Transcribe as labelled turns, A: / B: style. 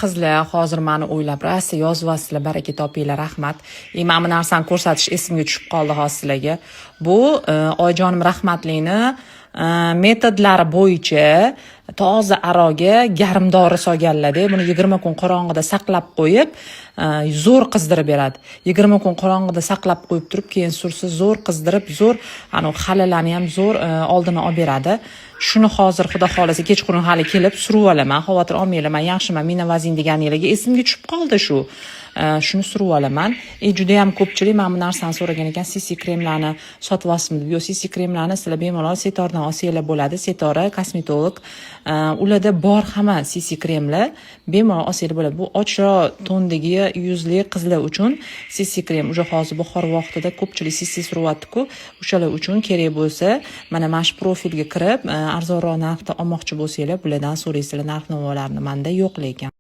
A: Qizlar, hozir mani o'ylab rosa yozyapsizlar, baraka topinglar, rahmat. И mana bu narsani ko'rsatish esimga tushib qoldi hozir sizlarga. Bu oyijonim rahmatlikni metodlari bo'yicha toza aroqga garmdori solganlarda, buni 20 kun qorong'ida saqlab qo'yib, zo'r qizdirib beradi. 20 kun qorong'ida saqlab qo'yib turib, keyin sursa, zo'r qizdirib, zo'r anavi xalalarni ham zo'r oldini olib beradi. Shuni hozir, xudo xohlasa, kechqurun hali kelib surib olaman, xavotir olmanglar, man yaxshiman. Minavazin deganinglarga esimga tushib qoldi shu. Shuni surib olaman. И judayam ko'pchilik mana bu narsani so'ragan ekan, CC kremlarni sotyapsizmi deb. Yo'q, CC kremlarni sizlar bemalol Setordan olsanglar bo'ladi. Setora kosmetolog, ularda bor hamma CC kremlar, bemalol olsanglar bo'ladi. Bu ochiqroq tondagi yuzli qizlar uchun CC krem. Уже hozir bahor vaqtida ko'pchilik CC suryaptiku, o'shalar uchun kerak bo'lsa, mana shu profilga kirib, arzonroq narxda olmoqchi bo'lsanglar, bulardan so'raysizlar narx navolarni, manda yo'q lekin.